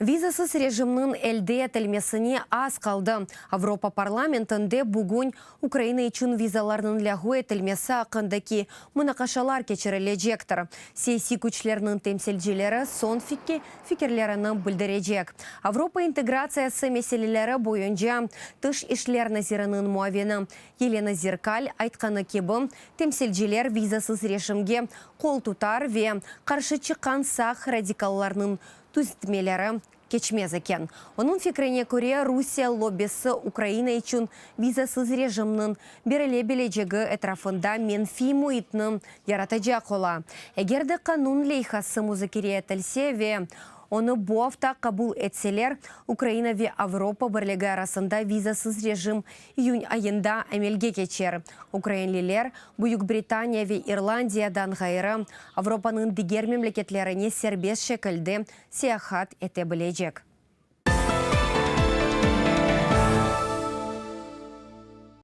Vizasız rejimniñ elde etilmesine az qaldı. Avropa parlamentinde bugün Ukraina içün vizalarnıñ lâğu etilmesi aqqındaki munaqaşalar keçirilecektir. Siyasiy küçlerniñ temsilcileri soñki fikirlerini bildirecek. Avropa integratsiyası meseleleri boyunca tış işler naziriniñ muavini Yelena Zerkal aytqanı kibi, temsilciler vizasız rejimge qol tutar ve qarşı çıqqan sağ radikallarnıñ tüzetmeleri keçmez eken. Onıñ fikrine köre, Rusiye lobbisi Ukraina içün vizasız rejimniñ berile bilecegi etrafında menfiy müitni yaratacaq ola. Eger de qanun leyhası muzakere etilse ve onı bu afta qabul etseler, Ukraina ve Avropa Birligi arasında vizasız rejim iyün ayında amelge keçer. Ukrainliler Büyük Britaniya ve İrlandiyadan ğayrı Avropanıñ diger memleketlerine serbest şekilde seyahat ete bilecek.